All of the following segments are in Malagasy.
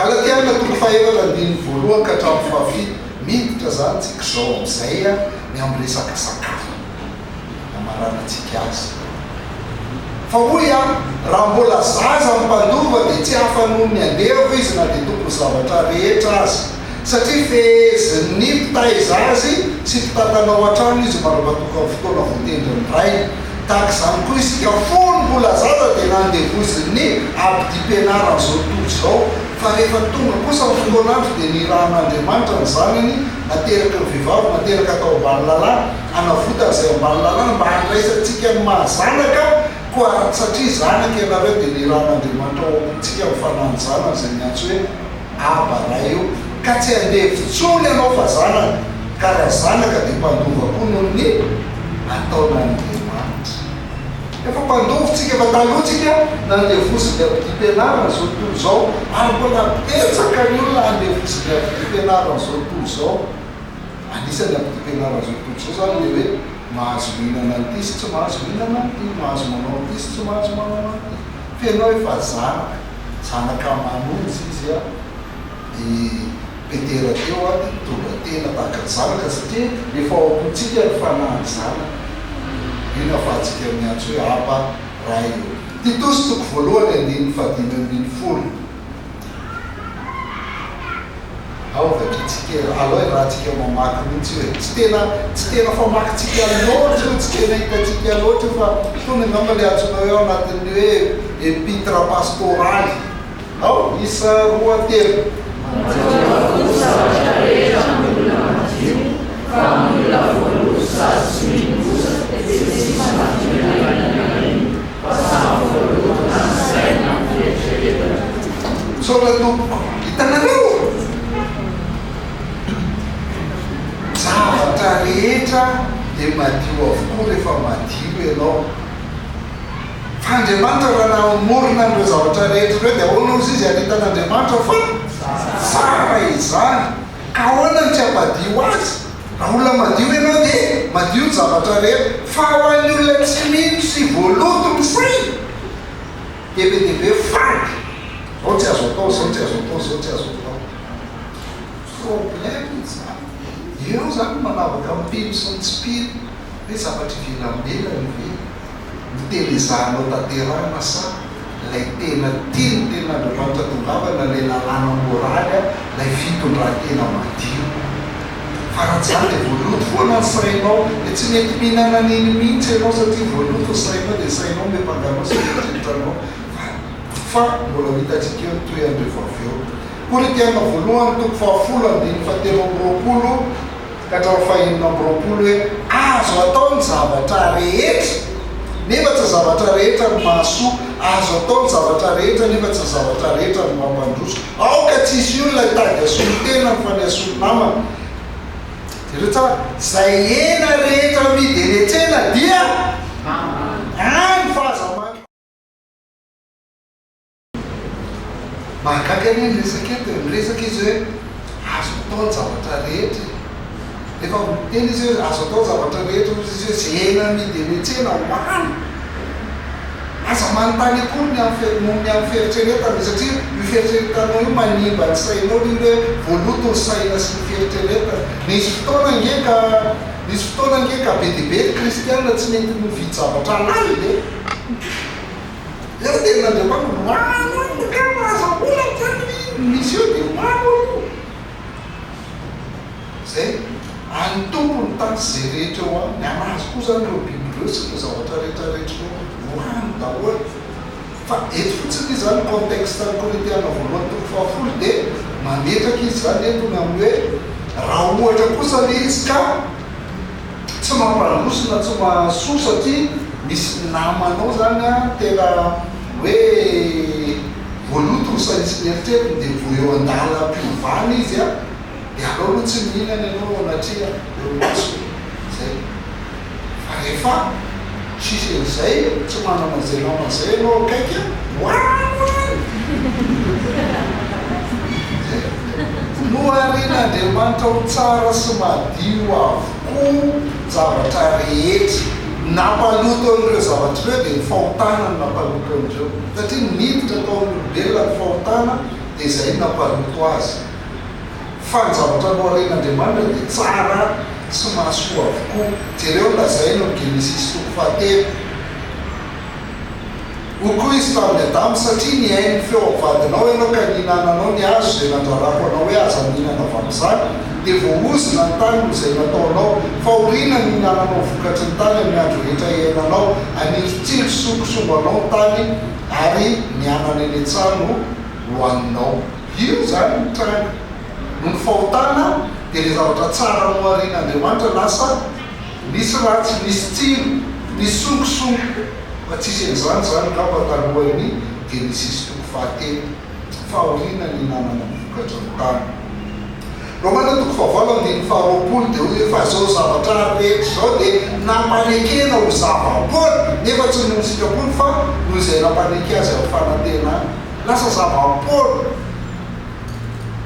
Galatiana toko fahefatra andininy voalohany ka hatramin'ny fahafito, miditra izany tsika izao amin'izay ny amin'ny resaka sakafo. Hamaranantsika azy. Fa hoy aho, raha mbola zaza ny mpandova dia tsy hafa noho ny andevo izy na dia tompon'ny zavatra rehetra aza. Satria fehezin'ny mpitaiza azy sy mpitantana ao an-trano izy mandra-patokan'ny fotoana voatendrin'ny rainy. Tahaka izany koa isika, fony mbola zaza dia nandevozin'ny abidim-pianaran'izao tontolo izao, fa rehefa tonga kosa ny fotoan'andro dia nirahan'Andriamanitra ny Zanany nateraky ny vehivavy nateraka tao ambany lalàna, hanavotana izay ambany lalàna mba handraisantsika ny maha-zanaka, koa satria zanaka ianareo dia nirahan'Andriamanitra ao am-pontsika ny Fanahin'ny Zanany izay miantso hoe, Aba Ray o, ka tsy andevo intsony ianao fa zanaka, ka raha zanaka dia mpandova koa noho ny ataon'Andriamanitra. Efa mpandova tsika, efa taloha tsika nandevozin'ny abidim-pianarana izao tontolo izao, ary mbola betsaka ny olona andevozin'ny abidim-pianarana izao tontolo izao. Anisan'ny abidim-pianarana izao tontolo izao izany ilay hoe mahazo mihinana an'ity sy tsy mahazo mihinana an'ity, mahazo manao an'ity sy tsy mahazo manao an'ity. Fa ianao efa zanaka. Zanaka aman'onjy izy a, i Petera teo a, dia mitondra tena tahaka ny zanaka satria efa ao am-pontsika ny fanahin'ny zanaka. Io no ahafahantsika miantso hoe Aba, Ray ô. Titosy toko voalohany andininy fahadimy ambin'ny folo. Ao vakintsika, alao iarahantsika mamaky mihitsy io e. Tsy tena, tsy tena famakintsika loatra io, tsy tena hitantsika loatra io fa itony angamba ilay antsoina hoe ao anatin'ny hoe epitre pastoraly. Ao, isa roa telo. Madio avokoa ny zavatra rehetra amin'ny olona madio, fa amin'ny olona voaloto sady tsy mino kosa dia tsy misy madio na inona na inona, fa samy voaloto na ny sainy na ny fieritreretany. Misaotra tompoko. Hitanareo? Zavatra rehetra dia madio avokoa rehefa madio ianao. Fa Andriamanitra raha namorona an'ireo zavatra rehetra ireo dia ahoana hozy izy ary hitan'Andriamanitra fa tsara izany. Ka ahoana no tsy hampadio azy? Raha olona madio ianao dia madio ny zavatra rehetra. Fa ho an'ny olona tsy mino sy voaloto ny sainy dia be dia be fady. Zao tsy azo atao, zao tsy azo atao, zao tsy azo atao. Problème izany. Eo izany no manavaka ny mpino sy ny tsy mpino hoe zavatra ivelambelany ve no tena ezahanao tanterahina sa ilay tena tian'ny tenin'Andriamanitra tongavana, ilay lalàna moraly, ilay fitondran-tena madio. Fa raha tsy izany dia voaloto foana ny sainao, dia tsy mety mihinana an'iny mihitsy ianao satria voaloto ny sainao dia ny sainao miampanga anao sy mieritreritra anao fa fa mbola ho hitantsika eo ny tohiny rehefa avy eo. Korintiana voalohany toko fahafolo andininy fahatelo amby roapolo ka hatramin'ny fahenina amby roapolo hoe azo atao ny zavatra rehetra nefa tsy ny zavatra rehetra no mahasoa, azo atao ny zavatra rehetra nefa tsy ny zavatra rehetra no mampandroso. Aoka tsy hisy olona hitady hasoa ny tenany fa ny hasoa ny namany. Jereo tsara, izay hena rehetra amidy eny an-tsena dia any fa aza man. Mahagaga anie ny resaka eto e, miresaka izy hoe azo atao ny zavatra rehetra e, rehefa miteny izy hoe azo atao ny zavatra rehetra hozy izy hoe ze hena amidy eny an-tsena hohano, aza manontany akory ny amin'ny fe- noho ny amin'ny fieritreretana satria io fieritreretanao io manimba ny sainao iny hoe voaloto ny saina sy ny fieritreretana, nisy fotoana ange ka nisy fotoana ange ka be dia be ny kristiana tsy nety nividy zavatra halal e. Eo ny tenin'Andriamanitra, hohano any ka aza olana zany ny misy eo dia hohano aloha. Zay, an'ny Tompo ny tany sy izay rehetra eo aminy, an'Azy koa zany ireo biby ireo sy ireo zavatra rehetra rehetra ireo, hohano daholo. Fa eto fotsiny izy zany, contexte ny Korintiana voalohany toko fahafolo dia mametraka izy zany eto ny amin'ny hoe raha ohatra kosa ilay izy ka tsy mampandroso na tsy mahasoa satria misy namanao zany an tena hoe voaloto ny sainy sy ny eritreriny dia vao eo andalam-piovana izy an dia aleo aloha tsy mihinana ianao eo anatrehany eo imasony zay fa rehefa tsisy an'izay tsy manana an'izay namana izay ianao akaiky an hoano any zay Noharian'Andriamanitra ho tsara sy madio avokoa ny zavatra rehetra. Ny nampaloto an'ireo zavatra ireo dia ny fahotana no nampaloto an'ireo. Satria niditra tao amin'ny olombelona ny fahotana. dia izay no nampaloto azy. Fa ny zavatra noharen'Andriamanitra dia tsara sy mahasoa avokoa. Jereo ny lazainy ao amin'ny Genesisy toko fahatelo. Hoy koa izy tamin'i Adama, Satria nihaino ny feo amin'ny vadinao ianao ka nihinananao ny hazo izay nandrarako anao hoe aza mihinana avy amin'izany, dia voaozona ny tany noho izay nataonao. Fahoriana ny hihinananao ny vokatry ny tany amin'ny andro rehetra iainanao. Haniry tsilo sy sokosombo anao ny tany, ary ny anana eny an-tsaha no hohaninao. Io izany ny tranga. Noho ny fahotana, dia ilay zavatra tsara noharian'Andriamanitra lasa nisy ratsy, nisy tsilo, nisy songosongo. Fa tsisy an'izany izany angamba talohan'ny Genesisy toko fahatelo. Fahoriana ny hinanana ny vokatry ny tany. Romana toko fahavalo andininy faharoapolo dia hoy hoe fa izao zavatra rehetra izao dia nampanekena ho zava-poana, nefa tsy noho ny sitrapony fa noho izay nampaneke azy amin'ny fanantenana. Lasa zava-poana,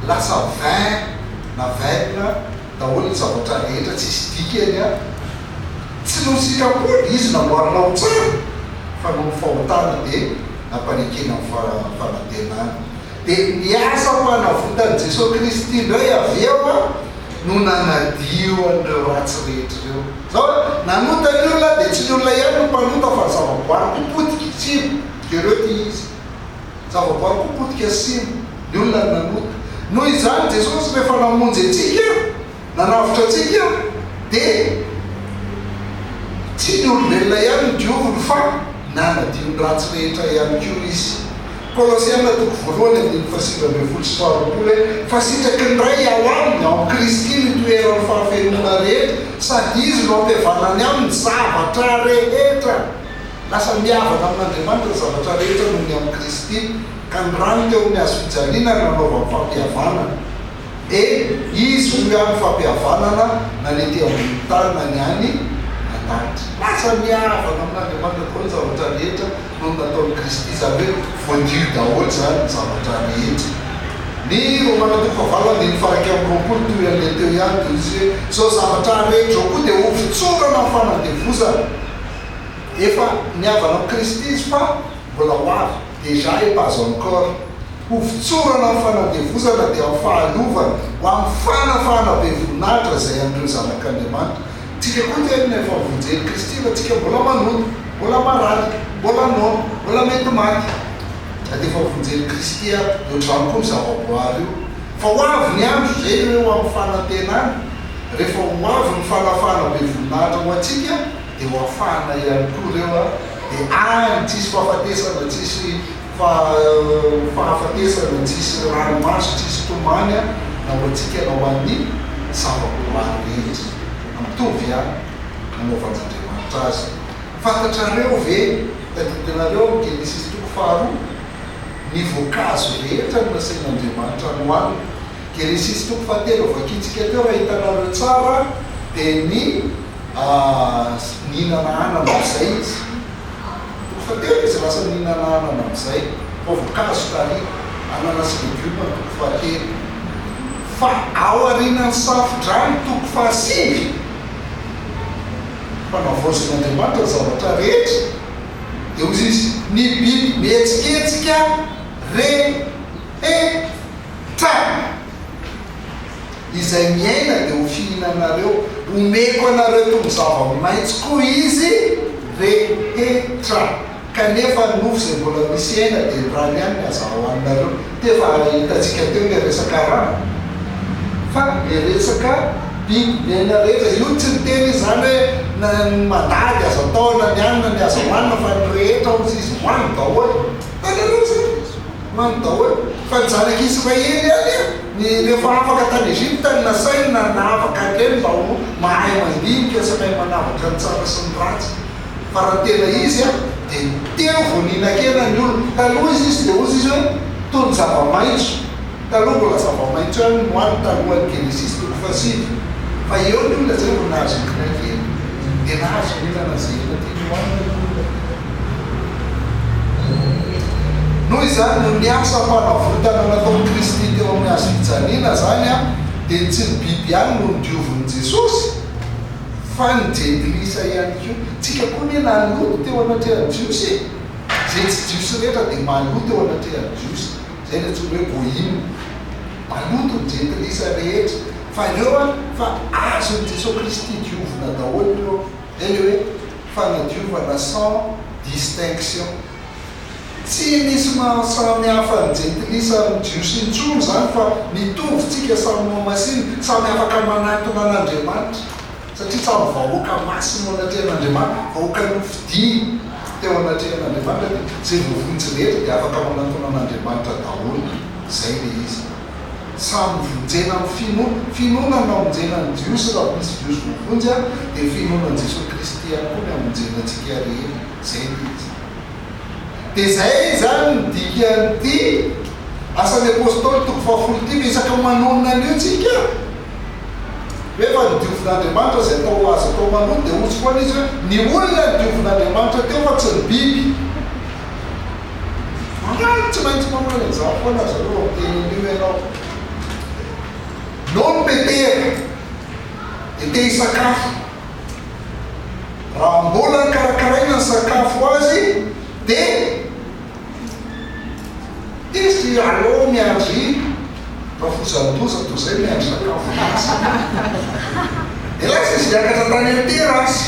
lasa vain na vaine daholo ny zavatra rehetra, tsisy dikany an! Tsy noho ny sitrapony, izy namboarina ho tsara, fa noho ny fahotana dia nampanekena amin'ny fanantenana. Dia ny asam-panavotan'i Jesoa Kristy indray avy eo no nanadio an'ireo ratsy rehetra ireo. Izao hoe, nanota ny olona dia tsy ny olona ihany no mpanota fa ny zavaboary koa potika, simba. Jereo ity izy. Zavaboary koa potika sy simba. Ny olona no nanota. Noho izany Jesosy rehefa namonjy antsika, nanavotra antsika, dia tsy ny olombelona ihany no dioviny fa nanadio ny ratsy rehetra ihany koa Izy. Kolosiana toko voalohany andininy fahasivy ambin'ny folo sy faharoapolo hoe, Fa sitraky ny Ray ao Aminy, ao amin'i Kristy, no itoeran'ny fahafenoana rehetra, sady Izy no ampihavanany Aminy ny zavatra rehetra. Lasa mihavana amin'Andriamanitra ny zavatra rehetra noho ny amin'i Kristy, ka ny rany teo amin'ny hazofijaliana no nanaovany fampihavanana. Eny, Izy hoy aho ny fampihavanana na ny ety ambonin'ny tany na ny any an-danitra. Lasa mihavana amin'Andriamanitra daholo ny zavatra rehetra noho ny nataon'i Kristy, izany hoe voadio daholo izany ny zavatra rehetra. Ny Romana toko fahavalo andininy faha-21 toy an'ilay teo ihany dia hoy izy hoe, Izao zavatra rehetra izao koa dia hovotsorana amin'ny fanandevozana. Efa nihavana amin'i Kristy izy fa mbola ho avy, déjà et pas encore. Hovotsorana amin'ny fanandevozana dia amin'ny fahalovana, ho amin'ny fanafahana be voninahitra izay an'ireo zanak'Andriamanitra. Tsika koa tena efa vonjen'i Kristy fa tsika mbola manota, mbola marary, mbola noana, mbola mety maty. Na dia efa vonjen'i Kristy ary, dia ohatr'izany koa ny zavaboary io. Fa ho avy ny andro, izay ny hoe ho amin'ny fanantenana, rehefa ho avy ny fanafahana be voninahitra ho antsika, dia ho afahana ihany koa ireo, dia any tsisy fahafatesana, tsisy. Fa fahafatesana tsisy ranomaso tsisy tomany na ho antsika na ho an'ny zavaboary rehetra. Mitovy ihany nanaovan'Andriamanitra azy. Fantatrareo ve, tadidinareo amin'ny Genesisy toko faharoa, ny voankazo rehetra no nasain'Andriamanitra nohanina. Genesisy toko fahatelo vakintsika teo raha hitanareo tsara dia ny nihinana anana amin'izay izy. Toko fahatelo izy lasa nihinana anana amin'izay, fa voankazo tary, anana sy legioma ny toko fahatelo. Fa aorianan'ny safo-drano toko fahasivy, fa navaozin'Andriamanitra ny zavatra rehetra, dia hoy izy, ny biby mihetsiketsika rehetra. Izay miaina dia ho fihinanareo. Omeko anareo toy ny zava-maitso koa izy rehetra. Kanefa ny nofo izay mbola misy aina dia ny rany ihany no aza hohaninareo. Ity efa hitantsika teo ilay resaka rano. Fa ilay resaka biby miaina rehetra, io tsy niteny izy izany hoe na ny mandady aza atao na ny anona ny aza hohanina fa ny rehetra hozy izy hohaniny daholo. Hitanareo izany? Hohaniny daholo. Fa ny zanak'Israely ihany an! Ny rehefa afaka tany Egypta no nasainy nanavaka an'ireny mba ho mahay mandinika sy mahay manavaka ny tsara sy ny ratsy. Fa raha ny tena izy an, dia teo vao nihinan-kena ny olona. Taloha izy izy dia hozy izy hoe toy ny zava-maitso. Taloha mbola zava-maitso ihany no nohaniny talohan'ny Genesisy toko fahasivy. Fa eo ny olona izay vao nahazo nihinan-kena. Dia nahazo nihinana izay hena tiany hohanina ny olona. Noho izany, noho ny asam-panavotana nataon'i Kristy teo amin'ny hazo fijaliana izany, dia tsy ny biby ihany no nodiovin'i Jesosy, fa ny jentilisa ihany koa. Tsika koa anie naloto teo anatrehan'ny Jiosy e! Izay tsy Jiosy rehetra dia maloto eo anatrehan'ny Jiosy. Izay no antsoina hoe goyim. Maloto ny jentilisa rehetra. Fa ireo an, fa azon'i Jesoa Kristy diovina daholo ireo. Izay ilay hoe fanadiovana sans distinction. Tsy misy maha samy hafa ny jentilisa amin'ny jiosy intsony izany fa mitovy tsika samy nohamasinina, samy afaka manatona an'Andriamanitra satria samy vahoaka masina eo anatrehan'Andriamanitra, vahoaka nofidiny teo anatrehan'Andriamanitra dia izay voavonjy rehetra dia afaka manatona an'Andriamanitra daholo, izay ilay izy. Samy vonjena amin'ny finoana, finoana no hamonjena ny jiosy raha misy jiosy voavonjy dia finoana an'i Jesoa Kristy ihany koa ny hamonjena antsika rehetra, izay ilay izy. Dia izay izany ny dikan'ity Asan'ny Apostoly toko fahafolo ity, miezaka manonona an'io tsika, hoe efa nodiovin'Andriamanitra izay atao azo atao maloto, dia hozy foana izy hoe ny olona nodiovin'Andriamanitra teo fa tsy ny biby. Mamaly, tsy maintsy mamaly an'izany foana zareo vao miteny an'io ianao. Nony Petera dia te hisakafo. Raha mbola nokarakaraina ny sakafo azy dia izy aleo miandry rafozan-doza toy izay miandry sakafo gasy. Dia lasa izy niakatra tany amin'ny terasy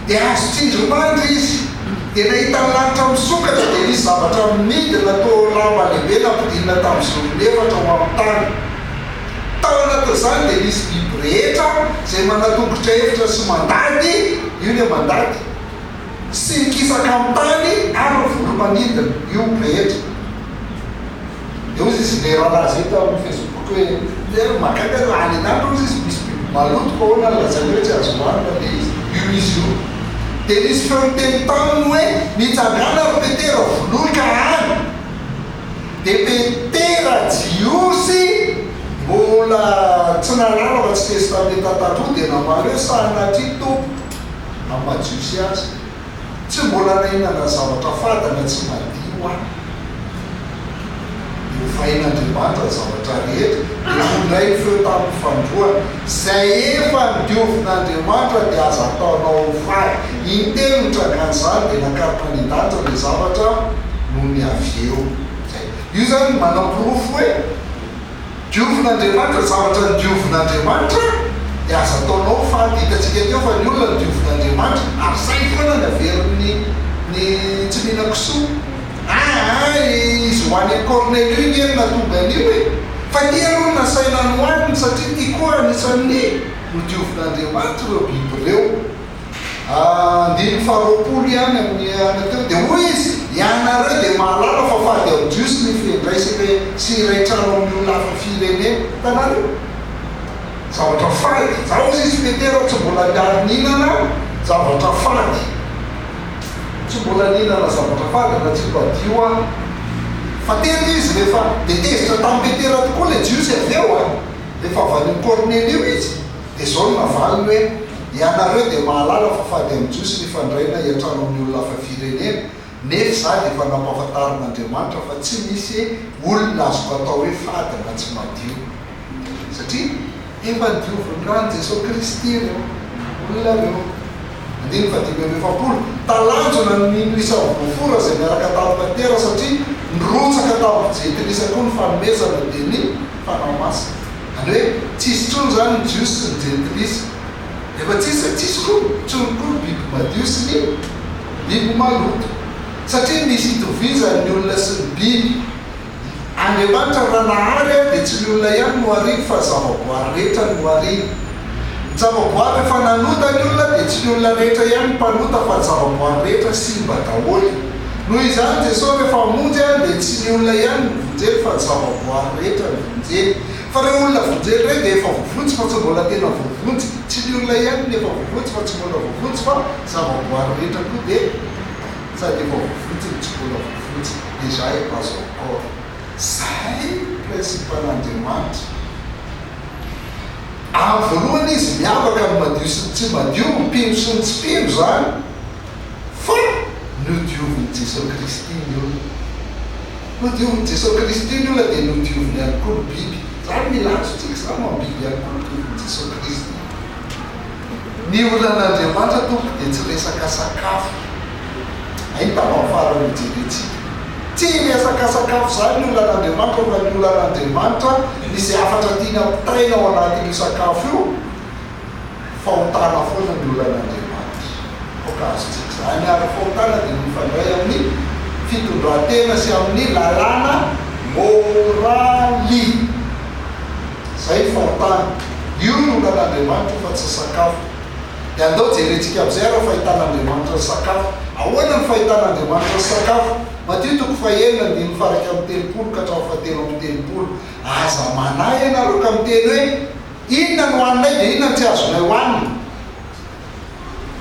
dia azo tsindrimandry izy dia nahita ny lanitra misokatra dia nisy zavatra midina toa lamba lehibe nampidinina tamin'ny zorony efatra ho amin'ny tany. Tao anatin'izany dia nisy biby rehetra izay manatongotra efitra sy mandady, io ilay mandady, sy mikisaka amin'ny tany ary ny voro-manidina, io rehetra. Dia hozy izy ilay rahalahy izay tao amin'ny Facebook hoe, dia mahagaga raha any an-danitra hozy izy misy biby maloto fa ahoana no lazainy hoe tsy azo hohanina ilay izy, io izy io. Dia nisy feo niteny taminy hoe, Mitsangàna ry Petera, vonoy ka hano. Dia Petera Jiosy mbola tsy nahalala fa tsy Testamenta Taloha dia namaly hoe, Sanatria Tompo, amin'ny maha Jiosy azy, tsy mbola nahinana zavatra fady na tsy madio aho. Dia hovain'Andriamanitra ny zavatra rehetra, dia hoy indray ny feo tamin'ny fandroana, Izay efa nodiovin'Andriamanitra dia aza ataonao ho fady. Intelo nitrangan'izany dia nakarina any an-danitra ilay zavatra nony avy eo. Izay. Io izany manaporofo hoe diovin'Andriamanitra, zavatra nodiovin'Andriamanitra dia aza ataonao ho fady. Hitantsika teo fa ny olona nodiovin'Andriamanitra ary izay foana ny averin'ny ny tsy mihinan-kisoa. Aa izy ho any amin'i Kornelio nge no nahatonga an'io e! Fa ity aloha no nasaina nohaniny satria ity koa anisan'ny nodiovin'Andriamanitra ireo biby ireo. Andininy faharoapolo ihany amin'ny ana teo dia hoy izy, Ianareo dia mahalala fa fady amin'ny Jiosy ny fiandraisana sy iray trano amin'ny olona hafa firenena. Hitanareo? Zavatra fady. Izaho hozy izy Petera tsy mbola niary nihinana zavatra fady. Tsy mbola nihinana zavatra fady na tsy mpadio aho. Fa teto izy rehefa, dia tezitra tamin'i Petera tokoa ilay Jiosy avy eo an! Rehefa avy any amin'i Kornelio izy, dia izao no navaliny hoe, Ianareo dia mahalala fa fady amin'ny Jiosy ny hifandraina hiantrano amin'ny olona hafa firenena, nefa izaho dia efa nampahafantarin'Andriamanitra fa tsy misy olona azoko atao hoe fady na tsy madio. Satria efa diovin'ny ran'i Jesoa Kristy ireo olona ireo. Andininy faha-45, Talanjona ny mino isan'ny voafora izay niaraka tamin'i Petera satria nirotsaka tamin'ny jentilisa koa ny fanomezana dia ny Fanahy Masina. Izany hoe tsisy intsony izany ny Jiosy sy ny jentilisa. Rehefa tsisy dia tsisy koa intsony koa ny biby madio sy ny biby maloto. Satria misy itovizany ny olona sy ny biby. Andriamanitra raha nahary ahy dia tsy ny olona ihany no ariny fa zavaboary rehetra no ariny. Ny zavaboary rehefa nanota ny olona dia tsy ny olona rehetra ihany no mpanota fa ny zavaboary rehetra simba daholo. Noho izany Jesosy rehefa hamonjy ahy dia tsy ny olona ihany no vonjeny fa ny zavaboary rehetra no vonjeny. Fa ireo olona vonjeny ireo dia efa voavonjy fa tsy mbola tena voavonjy. Tsy ny olona ihany no efa voavonjy fa tsy mbola voavonjy fa zavaboary rehetra koa dia sady efa voavonjy no tsy mbola voavonjy, déjà et pas encore. Zay principe an'Andriamanitra. Amin'ny voalohany izy miavaka ny madio sy ny tsy madio, ny mpino sy ny tsy mpino izany, fa nodiovin'i Jesoa Kristy ny olona. Nodiovin'i Jesoa Kristy ny olona dia nodioviny ihany koa ny biby. Izany mila azontsika izany fa ny biby ihany koa nodiovin'i Jesoa Kristy. Ny olan'Andriamanitra tompoko dia tsy resaka sakafo. Hay ny tapany farany hojerentsika. Tsy resaka sakafo izany ny olan'Andriamanitra fa ny olan'Andriamanitra misy hafatra tiany ampitaina ao anatin'io sakafo io, fahotana foana ny olan'Andriamanitra. Aoka azontsika izany ary ny fahotana dia mifandray amin'ny fitondran-tena sy amin'ny lalàna môraly. Izay ny fahotana. Io no olan'Andriamanitra fa tsy sakafo. Dia andao jerentsika amin'izay ary ny fahitan'Andriamanitra ny sakafo. Ahoana ny fahitan'Andriamanitra ny sakafo? Matio toko fahenina andininy faha-31 ka hatramin'ny fahatelo-amby-telopolo. Aza manahy ianareo ka miteny hoe, Inona no hohaninay dia inona no tsy azonay hohanina?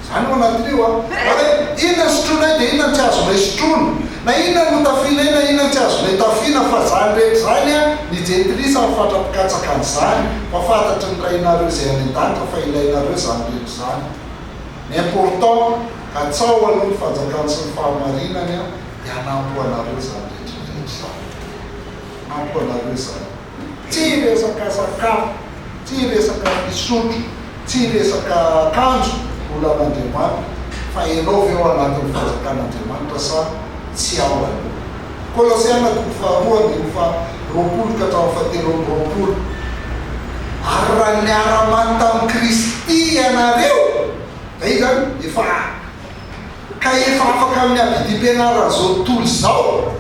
Izany ao anatin'io an. Na hoe, Inona no sotroinay dia inona no tsy azonay sotroina? Na inona no hotafianay na inona no tsy azonay tafiana? Fa izany rehetra izany an, ny jentilisa no fatra-pikatsaka an'izany, fa fantatry ny Rainareo izay any an-danitra fa ilainareo izany rehetra izany. Ny important, katsaho aloha ny fanjakany sy ny fahamarinany an, dia hanampy ho anareo izany rehetra rehetra izany. Hanampy ho anareo izany. Tsy resaka sakafo, tsy resaka fisotro, tsy resaka akanjo olan'Andriamanitra fa ianao ve ao anatin'ny fanjakan'Andriamanitra sa tsy ao aloha. Kolosiana toko faharoa andininy faha 20 ka hatramin'ny faha 23. Ary raha niara-maty tamin'i Kristy ianareo, zay izany efa Ka efa afaka amin'ny abidim-pianaran'izao tontolo izao,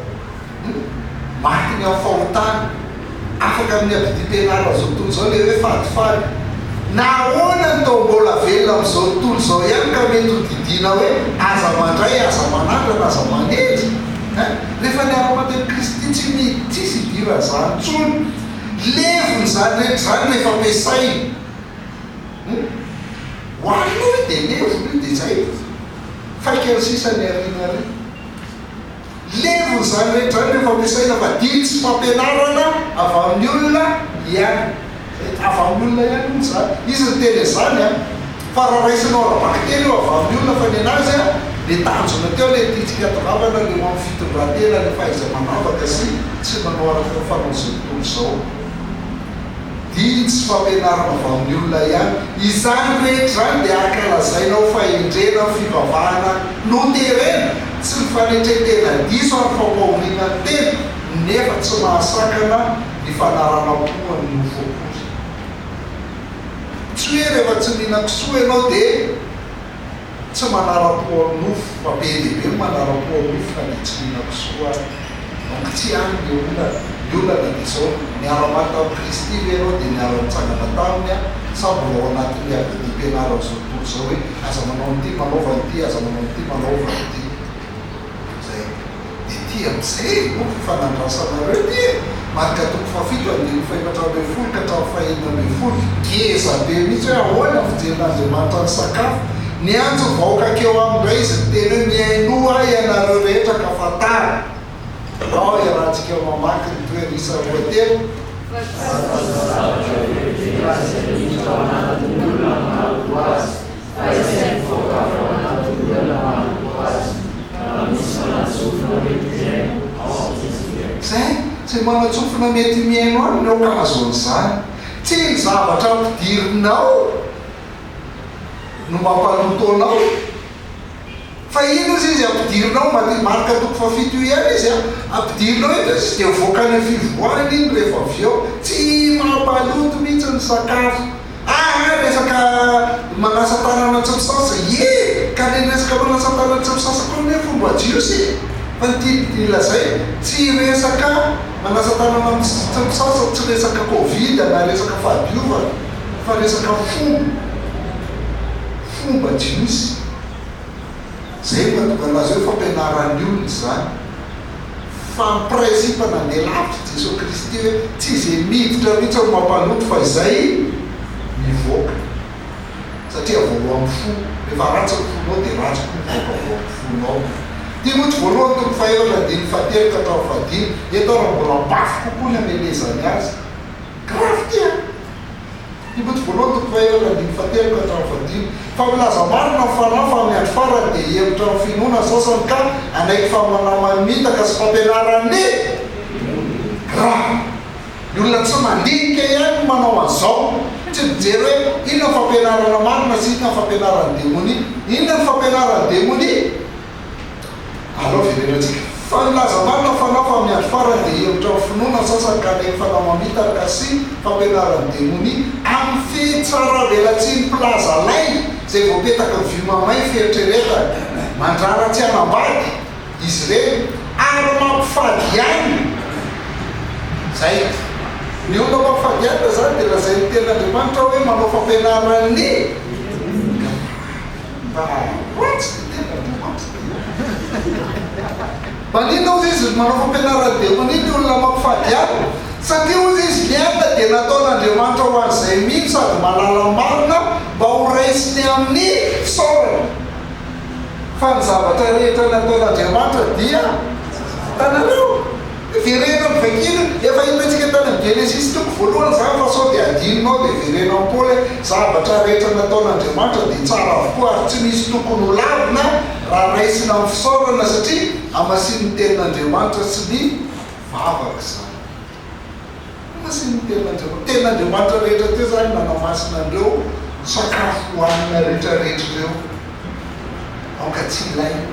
maty ny amin'ny fahotana, afaka amin'ny abidim-pianaran'izao tontolo izao ilay hoe fadifady. Nahoana no toa mbola velona amin'izao tontolo izao ihany ka mety ho didiana hoe aza mandray, aza manandrana, aza manendry? Hein? Rehefa niara-maty amin'i Kristy tsy mi, tsisy idiran'izany intsony. Levona izany rehetra izany rehefa ampiasaina. Hum. Hohanina io dia levona io dia zay. Faikany sisa ny aoriana ary. Levona izany rehetra izany rehefa ampiasaina fa didy sy fampianarana avy amin'ny olona ihany. Zay, avy amin'ny olona ihany hono izany. Izy niteny an'izany an. Fa raha raisinao ara-bakiteny io avy amin'ny olona fa nenazy an, le tanjona teo le tiantsika atongavana le ho amin'ny fitondran-tena le fahaiza-manavaka sy tsy manao araka ny fanaon'izao tontolo izao. Didy sy fampianarana avy amin'ny olona ihany. Izany rehetra izany dia ankalazaina ho fahendrena amin'ny fivavahana noterena, tsy ny fanetren-tena diso ary fampahoriana ny tena, nefa tsy mahasakana ny fanaranam-po an'ny nofo akory. Tsy hoe rehefa tsy mihinan-kisoa ianao dia Tsy manara-po amin'ny nofo fa be dia be ny manara-po amin'ny nofo na dia tsy mihinan-kisoa ary. Donc tsy any ny olana. Ny olana dia izao, niara-maty tamin'i Kristy ve ianao dia niara-nitsangana taminy an, sa mbola ao anatin'ny abidim-pianaran'izao tontolo izao hoe aza manao an'ity, manaova an'ity, aza manao an'ity, manaova an'ity. Zay. Dia ity amin'izay no fifanandrasanareo ity e! Marka toko fahafito andininy fahefatra ambin'ny folo ka hatramin'ny fahenina ambin'ny folo. Ngeza be mihitsy hoe ahoana ny fijerin'Andriamanitra ny sakafo. Niantso ny vahoaka hankeo aminy indray izy niteny hoe, Mihainoa ahy ianareo rehetra ka fantaro. Ao iarahantsika mamaky ny toerana isa roa telo. Fa tsy misy zavatra lehibe raha izay miditra ao anatin'ny olona mahaloto azy. Fa izay mivoaka avy ao anatin'ny olona mahaloto azy, raha misy manan-tsofina mety mihaino, aoka izy hihaino. Izay, izay manan-tsofina mety mihaino any no aoka hahazo an'izany. Tsy ny zavatra ampidirinao no mampaloto anao. Fa iny ozy izy ampidirinao, Marka toko fahafito io ihany izy an, ampidirinao eto izy dia mivoaka any amin'ny fivoahana iny rehefa avy eo. Tsy mampaloto mihitsy ny sakafo. Aa resaka manasa tanana tsy misasa, ie! Ka le resaka manasa tanana tsy misasa koa anie fomba jiosy e! Fa ny tiako lazaina, tsy resaka manasa tanana tsy misasa, tsy resaka covid na resaka fahadiovana fa resaka fomba, fomba jiosy. Zay no mahatonga anazy hoe fampianaran'ny olona izany. Fa ny principe nandeha lavitra i Jesoa Kristy hoe tsy izay miditra mihitsy no mampaloto fa izay mivoaka. Satria avy ao amin'ny fo. Rehefa ratsy ny fonao dia ratsy koa ny mivoaka avy ao amin'ny fonao. Timoty voalohany toko fahefatra andininy fahatelo ka hatramin'ny fahadimy. Eto ary mbola mafy kokoa ny hamelezany azy. Grave ity an! Timoty voalohany toko fahefatra andininy fahatelo ka hatramin'ny fahadimy. Fa milaza marina ny Fanahy fa amin'ny andro farany dia hihemotra amin'ny finoana ny sasany ka hanaiky famanaman'ny-mitaka sy fampianaran'ny ra. Ny olona tsy mandinika ihany no manao an'izao. Tsy mijery hoe inona ny fampianarana marina sy inona ny fampianaran'ny demonia. Inona ny fampianaran'ny demonia? Alao verenantsika. Fa nilaza marina fa na fa amin'ny andro farany dia hihemotra amin'ny finoana ny sasany ka hanaiky fanahy mamitaka sy fampianaran'ny demonia amin'ny fitsaravelatsihin'ny mpilaza lainga izay voapetaky ny vy mamay fieritreretana. Mandrara tsy hanambady izy ireny ary mampifady ihany. Izay. Ny olona mampifady ihany izany dia lazain'ny Tenin'Andriamanitra hoe manao fampianaran'ny Mba ratsy ny tenin'Andriamanitra dia. Maninona hozy izy no manao fampianaran'ny demonia ny olona mampifady alina? Satria hozy izy ny alina dia nataon'Andriamanitra ho an'izay mino sady mahalala ny marina mba ho raisiny amin'ny fisaorana. Fa ny zavatra rehetra nataon'Andriamanitra dia hitanareo? Vereno ny vakina, efa hitantsika tany amin'ny Genesisy toko voalohany izany fa sao dia adinonao dia vereno amin'i Paoly hoe zavatra rehetra nataon'Andriamanitra dia tsara avokoa ary tsy misy tokony ho lavina raha raisina amin'ny fisaorana satria hamasinin'ny tenin'Andriamanitra sy ny vavaka izany. Hamasinin'ny tenin'Andriamanitra. Tenin'Andriamanitra rehetra teo izany nanamasina an'ireo sakafo hohanina rehetra rehetra ireo. Aoka tsy ilaina.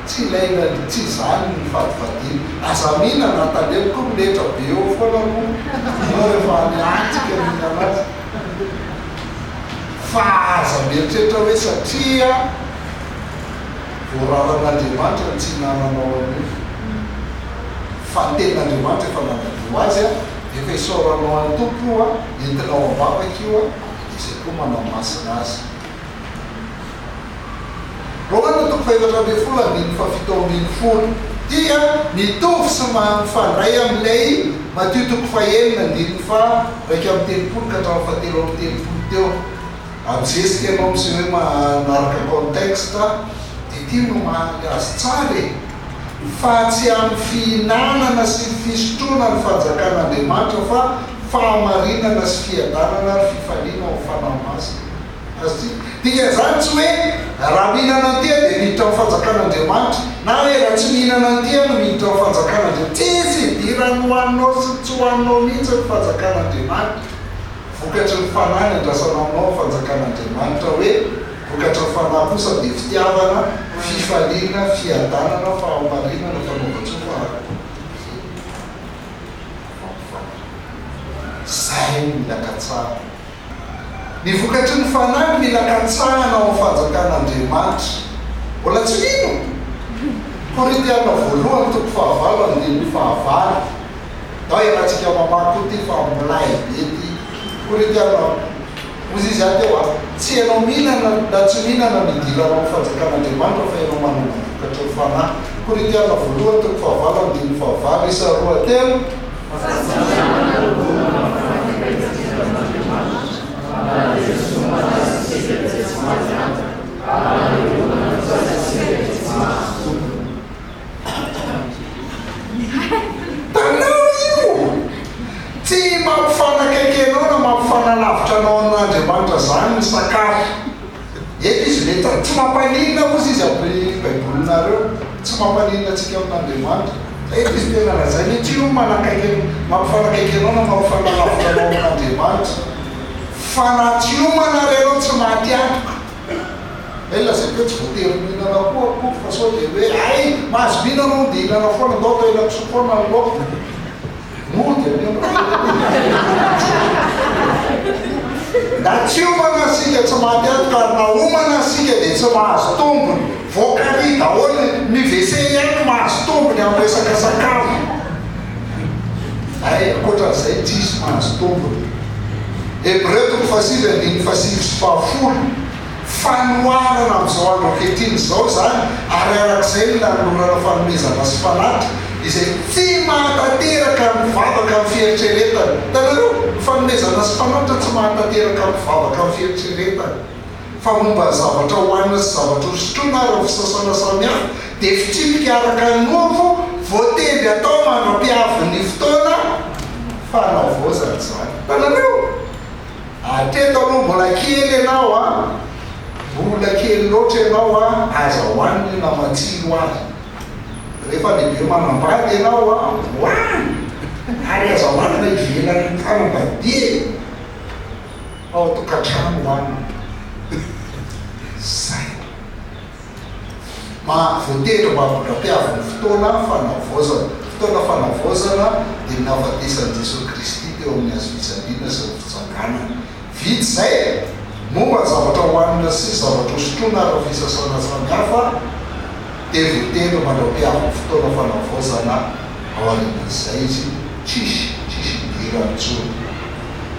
Tsy ilaina tsy izany ny fadifadiana. Aza mihinana tandremo koa miletra be eo foana aloha ianao rehefa any any tsika mihinana azy. Fa aza mieritreritra hoe satria voararan'Andriamanitra ny tsy hinananao an'io. Fa ny tenin'Andriamanitra efa nanadio azy a, dia efa isaoranao an'ny Tompo io a, entinao am-bavaka io a, dia izay koa manamasina azy. Romana toko faha-14 andininy faha-17 dia mitovy sy mifandray amin'ilay Matio toko faha-6 andininy faha-31 ka hatramin'ny faha-33 teo. Mijezika ianao miseho hoe manaraka contexte dia ity no maha azy tsara e! Fa tsy amin'ny fihinanana sy ny fisotroana ny fanjakan'Andriamanitra fa fahamarinana sy fiadanana ary fifaliana ao amin'ny Fanahy Masina. Azontsika. Dikan'izany tsy hoe raha mihinana an'ity aho dia miditra amin'ny fanjakan'Andriamanitra, na hoe raha tsy mihinana an'ity aho no miditra amin'ny fanjakan'Andriamanitra. Tsisy idiran'ny hohaninao sy ny tsy hohaninao mihitsy ny fanjakan'Andriamanitra. Vokatry ny fanahy ny andrasana aminao ny fanjakan'Andriamanitra hoe vokatry ny fanahy kosa dia fitiavana, fifaliana, fiadanana, fahamarinana, fanaovan-tsoa, fahatokiana. Izay no mila katsahina. Ny vokatry ny Fanahy no mila katsahina ao amin'ny fanjakan'Andriamanitra. Mbola tsy mino? Korintiana voalohany toko fahavalo andininy fahavalo. Ndao iarahantsika mamaky koa ity fa milay be ity. Korintiana, hozy izy ahy teo a, tsy ianao mihinana na tsy mihinana no idiranao amin'ny fanjakan'Andriamanitra fa ianao manana ny vokatry ny Fanahy. Korintiana voalohany toko fahavalo andininy fahavalo, isa roa telo. Fa tsy mijanona ho olona mafankaika an'Andriamanitra, na dia zomana aza isika dia tsy maty antoka, ary na dia homana kosa aza isika dia tsy mahazo tombony. Hitanao io? Tsy mampifanakaiky anao na mampifanalavitra anao amin'Andriamanitra izany ny sakafo. Eto izy mety tsy mampaninona hozy izy amin'ny baibolinareo, tsy mampaninona antsika amin'Andriamanitra. Fa eto izy tena lazainy hoe tsy io manakaiky mampifanakaiky anao na mampifanalavitra anao amin'Andriamanitra. Fa na tsy homana ary ianao tsy maty antoka. Hay lazaiko hoe tsy voatery mihinana koa akory fa sao dia hoe hay mahazo mihinana hono dia hihinana foana, ndao atao henakisoa foana ny laoka. Mody anie ny Na tsy homana isika tsy maty antoka ary na homana isika dia tsy mahazo tombony. Voakary daholo ny WC ihany no mahazo tombony amin'ny resaka sakafo. Hay ankoatran'izay tsisy mahazo tombony. Hebreo toko fahasivy andininy fahasivy sy fahafolo. Fanoharana amin'izao andro ankehitriny izao izany ary araka izay ny nanolorana fanomezana sy fanatitra izay tsy mahatanteraka ny vavaka amin'ny fieritreretana. Hitanareo? Ny fanomezana sy fanatitra tsy mahatanteraka ny vavaka amin'ny fieritreretana. Fa momba ny zavatra hohanina sy zavatra hosotroina ary ny fisasana samihafa dia fitsipika araka ny nofo voatendry atao mandra-piavin'ny fotoana fanavaozana izany. Hitanareo? Hatreto aloha mbola kely ianao a! Mbola kely loatra ianao a! Aza hohanina io na matsiro aza. Rehefa lehibe manambady ianao a, hohano! Ary aza hohanina ivelan'ny fanambadiana fa ao an-tokantrano hohanina. Zay. Ma, voatendry mba hampandra-piavo ny fotoana fanavaozana. Fotoana fanavaozana dia ny nahafatesan'i Jesoa Kristy teo amin'ny hazofijaliana sy ny fitsanganany. Vita izay, momba ny zavatra hohanina sy ny zavatra hosotroina ary ny fisasana samihafa, dia voatendry mandra-piavo ny fotoana fanavaozana aorianan'izay izy, tsisy, tsisy idirany intsony.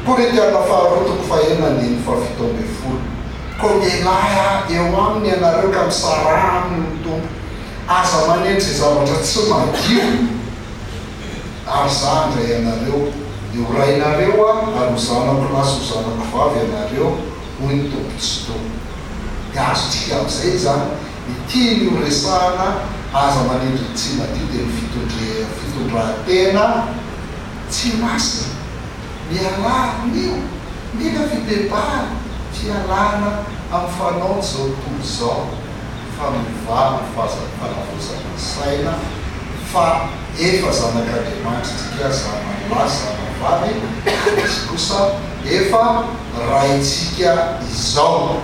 Korintiana faharoa toko fahenina andininy fahafito ambin'ny folo. Koa mialà eo aminy ianareo ka misaraha aminy ny Tompo. Aza manendry izay zavatra tsy madio. Ary izaho handray anareo, dia ho rainareo aho, ary ho zanako lahy sy ho zanako vavy ianareo, hoy ny Tompo Tsitoha. Dia azontsika amin'izay izany ny tiany ho resahana, aza manendry ny tsy madio dia ny fitondran-tena tsy masina. Mialà amin'io. Mila fibebahana, fialana amin'ny fanaon'izao tontolo izao, fa mivaha ny fanavaozana ny saina fa efa zanak'Andriamanitra isika, zanany lahy, zanany vavy, ary Izy kosa efa Raintsika izao.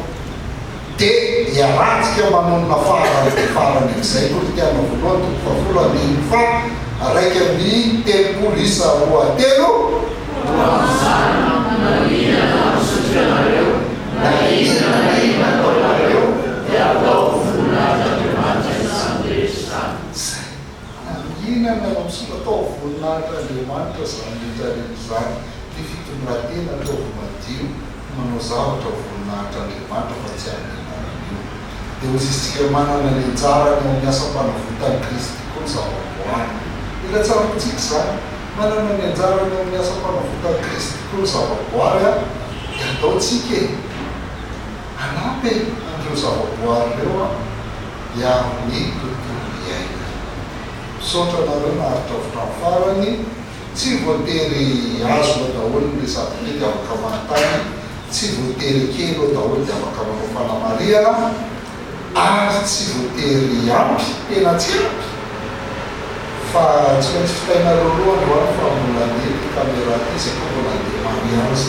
Dia iarahantsika manonona farany dia farany amin'izay, Korintiana voalohany toko fahafolo andininy faha 31 isa roa telo. Koa amin'izany, na mihinana na misotro ianareo, na inona na inona ataonareo, dia ataovy voninahitr'Andriamanitra izany rehetra izany. Izay. Na mihinana na misotro, ataovy voninahitr'Andriamanitra izany rehetra rehetra izany. Ny fitondran-tena ataovy madio. Manao zavatra ho voninahitr'Andriamanitra fa tsy amin'ny anaran'io. Dia hoy isika manana ny anjarany ao amin'ny asam-panavotan'i Kristy koa ny zavaboary. Mila tsaroantsika izany. Manana ny anjarany ao amin'ny asam-panavotan'i Kristy koa ny zavaboary an! Dia ataontsika e! Hanampy e! an'ireo zavaboary ireo an! Hiaro ny tontolo iainana. Misaotra anareo naharitra avy hatramin'ny farany. Tsy voatery azonao daholo ny resako ity dia afaka manontany, tsy voatery ekenao daholo dia afaka manao fanamarihana, ary tsy voatery ampy, tena tsy ampy, fa tsy maintsy vitainareo aloha androany fa mbola handeha ity camera ity zay koa mbola handeha mariage.